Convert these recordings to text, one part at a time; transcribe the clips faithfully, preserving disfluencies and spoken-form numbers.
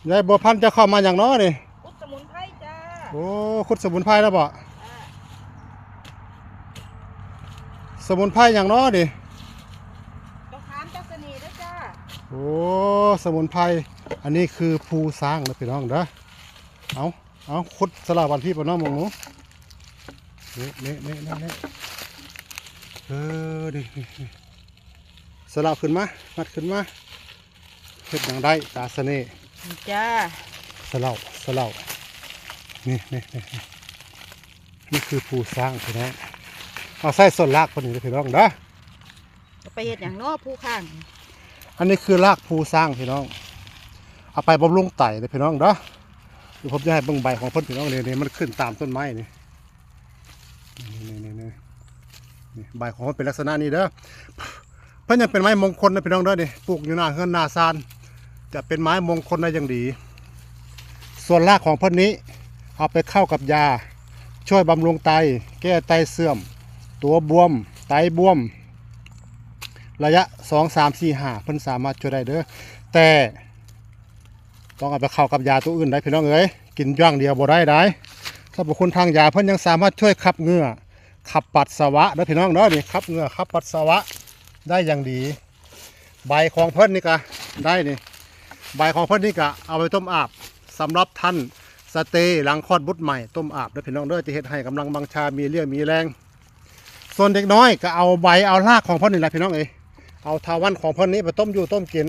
ยายบัวพันธุ์จะเข้ามาอย่างน้อนี่ ขุดสมุนไพรจ้า โอ้ ขุดสมุนไพรแล้วบ่ จ้า สมุนไพรอย่างน้อนี่ ต้องถามเจ้าเสน่ห์ด้วยจ้า โอ้ สมุนไพร อันนี้คือภูซางนะพี่น้องเด้อ เอา เอา ขุดสลับวันที่ปะเนาะหมองหนู นี่นี่นี่นี่นี่ เออ นี่นี่นี่ สลับขึ้นมา งัดขึ้นมา เฮ็ดหยังได้ตาเสน่ห์ นี่จ้า สลับ สลับ นี่นี่นี่นี่ นี่คือภูซางพี่น้อง เอาใส่ส่วนรากเพิ่นนี่พี่น้องเด้อ เอาไปเฮ็ดหยังเนาะภูข้าง อันนี้คือรากภูซางพี่น้อง เอาไปบำรุงไตนะพี่น้องเด้อ เดี๋ยวผมจะให้เบิ่งใบของเพิ่นพี่น้อง นี่นี่ มันขึ้นตามต้นไม้นี่ นี่นี่นี่นี่ นี่ ใบของมันเป็นลักษณะนี้เด้อ เพิ่นยังเป็นไม้มงคลนะพี่น้องเด้อ นี่ ปลูกอยู่หน้าเฮือนหน้าซาน จะเป็นไม้มงคลได้อย่างดี ส่วนรากของเพิ่นนี้ เอาไปเข้ากับยา ช่วยบำรุงไต แก้ไตเสื่อม ตัวบวม ไตบวม ระยะ สอง สาม สี่ ห้า เพิ่นสามารถช่วยได้เด้อ แต่ ต้องเอาไปเข้ากับยาตัวอื่นได้พี่น้องเอ้ย กินอย่างเดียวบ่ได้ได้ สรรพคุณทางยาเพิ่นยังสามารถช่วยขับเหงื่อ ขับปัสสาวะเด้อพี่น้องเด้อ นี่ ขับเหงื่อ ขับปัสสาวะได้อย่างดี ใบของเพิ่นนี่กะได้นี่ ใบของเพิ่นนี่กะเอาไปต้มอาบ สำหรับท่านสเตย์หลังคลอดบุตรใหม่ ต้มอาบเด้อพี่น้องเด้อ จะเฮ็ดให้กำลังวังชามีเรี่ยวมีแรง ส่วนเด็กน้อยก็เอาใบเอารากของเพิ่นนี่แหละพี่น้องเอ้ย เอาทาวันของเพิ่นนี้ไปต้มอยู่ต้มกิน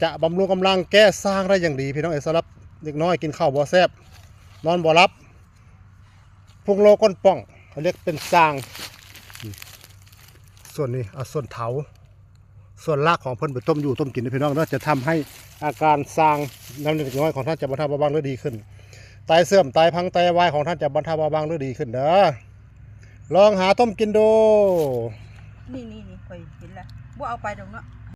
จะบำรุงกำลังแก้ซ่างได้อย่างดีพี่น้องเอ้ย สำหรับเด็กน้อยกินข้าวบ่แซ่บ นอนบ่หลับ พุงโลก้นป่อง เขาเรียกเป็นซ่าง ส่วนนี้ เอาส่วนเถา ส่วนรากของเพิ่นไปต้มอยู่ต้มกินนะพี่น้องเนาะ จะทำให้อาการซ่างน้ำเล็กน้อยของท่านจะบรรเทาเบาบางหรือดีขึ้น ไตเสื่อม ไตพัง ไตวายของท่านจะบรรเทาเบาบางหรือดีขึ้นเด้อ ลองหาต้มกินดู นี่นี่นี่ ข่อยเห็นแล้ว บ่เอาไปดอกเนาะ